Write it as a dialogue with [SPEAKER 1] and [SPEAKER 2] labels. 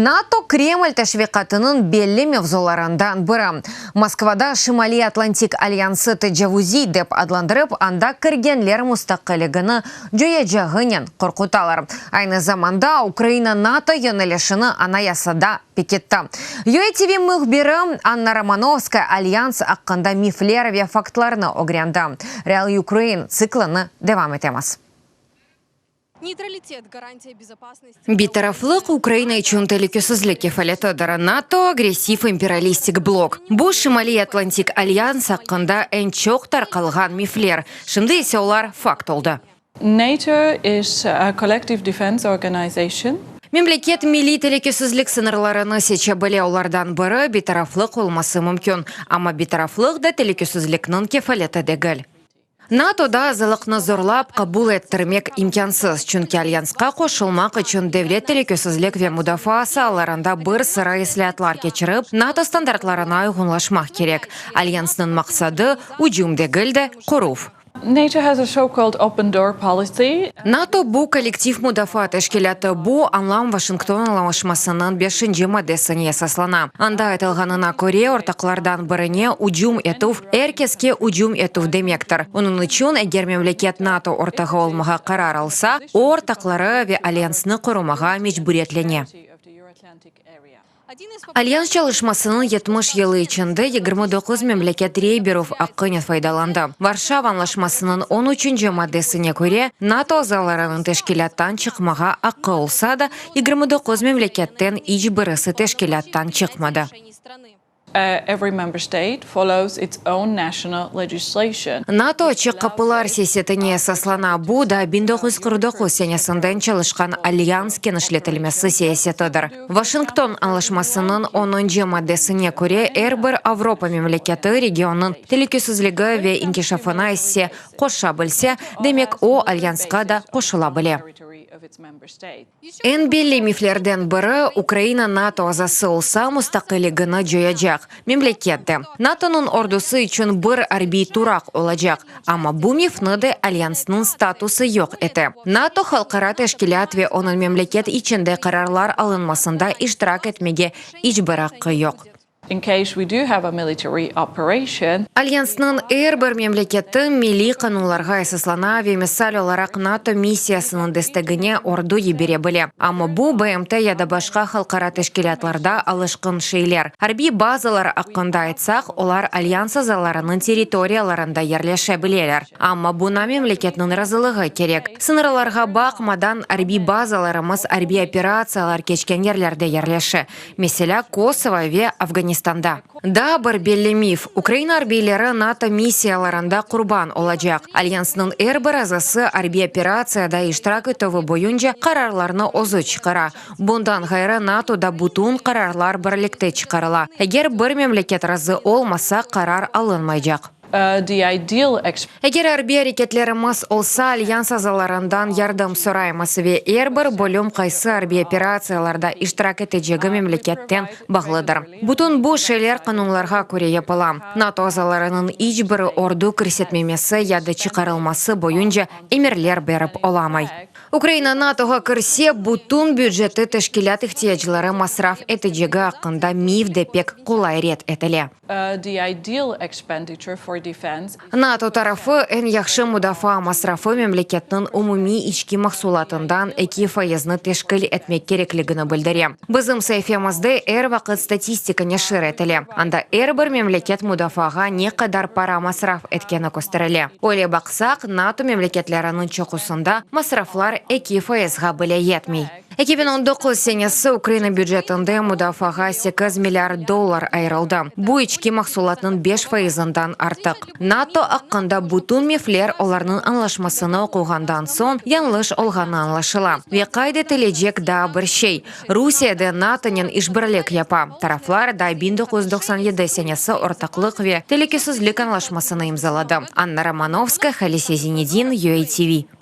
[SPEAKER 1] NATO, Kreml teşviqatınıñ belli mevzularından biri. Moskvada Şimaliy Atlantik alyansı tecavuziy dep adlandırıp, anda kirgenler mustaqilligini coyacağınen qorqutalar. Aynı zamanda Ukraina NATO yönelişini Anayasada pekitti. UATV mühbiri Anna Romanovskaya alyans aqqında mifler ve faktlarnı ögrendi. Real Ukraine tsiklini devam etemiz.
[SPEAKER 2] Bitaraflıq, Ukraina içün telükesizlik kefaletidir, NATO, agressiv imperialistik blok. Bu, Şimaliy Atlantik alyans aqqında eñ çoq tarqalğan mifler, şimdi ise olar fakt oldı.
[SPEAKER 3] NATO is a collective defense organization.
[SPEAKER 2] Memleket milliy telükesizlik sıñırlarını seçe bile, olardan biri bitaraflıq olması mümkün, amma bitaraflıq da telükesizlikniñ kefaleti degil. NATOda azalıqnı zorlap qabul ettirmek imkânsız, çünki alyansqa qoşulmaq içün devlet telükesizlik ve mudafaa saalarında bir sıra islâatlar keçirip, NATO standartlarına uyğunlaşmaq kerek. Alyansnıñ maqsadı, ücüm degil de, qoruv.
[SPEAKER 3] NATO has a so-called open door policy.
[SPEAKER 2] NATO, bu kollektiv mudafaa teşkilâtı. Bu añlam Vaşington añlaşmasınıñ beşinci maddesine esaslana. Anda aytılğanına köre, ortaqlardan birine ücüm etüv, er keske ücüm etüv demektir. Onıñ içün, eger memleket NATO ortağı olmağa qarar alsa, o, ortaqları ve alyansnı qorumağa mecburiyetlene. Alyans çalışmasınıñ 70 yılı içinde 29 memleket rey berüv aqqınen faydalandı. Varşava añlaşmasınıñ on üçünci maddesine köre, NATO azalarınıñ teşkilâttan çıqmağa aqqı olsa da, 29 memleketten iç birisi teşkilâttan çıqmadı.
[SPEAKER 3] Every member state follows its own national legislation.
[SPEAKER 2] NATO açıq qapılar siyasetine esaslana, bu da 1949 senesinden çalışqan Alyans kenişletilmesi siyasetidir. Vaşington añlaşmasınıñ onuncı maddesine köre, er bir Avropa memleketi regionnıñ telükesizligi ve inkişafına isse qoşa bilse, demek o, Alyansqa da qoşula bile. Eñ belli miflerden biri, Ukraina NATO azası olsa, mustaqilligini coyacaq. Memleket de, NATOnıñ ordusı içün bir arbiy turaq olacaq. Amma bu mifni de Alyansnıñ statusı yoq ete. NATO, halqara teşkilât ve onıñ memleket içinde qararlar alınmasında iştirak etmege iç bir aqqı yoq.
[SPEAKER 3] In case we do have a military operation.
[SPEAKER 2] Alyansnıñ er bir memleketi milliy qanunlarğa esaslana ve, misal olaraq, NATO missiyasınıñ destegine ordu yibere bile. Amma bu, BMT ya da başqa halqara teşkilâtlarda alışqın şeyler. Arbiy bazalar aqqında aytsaq, olar Alyans azalarınıñ territoriyalarında yerleşe bileler. Amma buña memleketniñ razılığı kerek. Sıñırlarğa baqmadan, arbiy bazalarımız arbiy operatsiyalar keçken yerlerde yerleşe. Meselâ, Kosovo ve Afganistanda. Daa bir belli mif, Ukraina arbiyleri NATO missiyalarında qurban olacaq. Alyansnıñ er bir azası arbiy operatsiyada iştirak etüvi boyunca qararlarnı özü çıqara. Bundan ğayrı, NATOda bütün qararlar birlikte çıqarıla. Eger bir memleket razı olmasa, qarar alınmaycaq. Eger arbiy areketlerimiz olsa, Alyans azalarından yardım soraymız ve er bir bölüm qaysı arbiy operatsiyalarda iştirak etecegi memleketten bağlıdır. Bütün bu şeyler qanunlarğa köre yapıla. NATO azalarınıñ iç biri ordu kirsetmemesi ya da çıqarılması boyunca emirler berip olamay. Ukraina NATOğa kirse, bütün büceti teşkilât ihtiyacları masraf etecegi aqqında mif de pek qolay red etile. NATO tarafı, eñ yahşı mudafaa masrafı memleketniñ umumiy içki mahsulatından eki fayıznı teşkil etmek kerekligini bildire. Bizim saifemizde er vaqıt statistika neşir etile, anda er bir memleket mudafaağa ne qadar para masraf etkeni kösterile. Öyle baqsaq, NATO memleketleriniñ çoqusında masraflar eki fayızğa bile yetmey. 2019 senesi Ukraina bücetinde mudafaağa sekiz milliard dollar ayırıldı, bu içki mahsulatnıñ beş fayızından artıq. NATO aqqında bütün mifler olarnıñ añlaşmasını oquğandan soñ yañlış olğanı añlaşıla. Ve qayd etilecek daa bir şey, Rusiye de NATOnen işbirlik yapa, taraflar da 1997 senesi Ortaqlıq ve telükesizlik añlaşmasını imzaladı. Anna Romanovska, Halise Zinedin, UATV.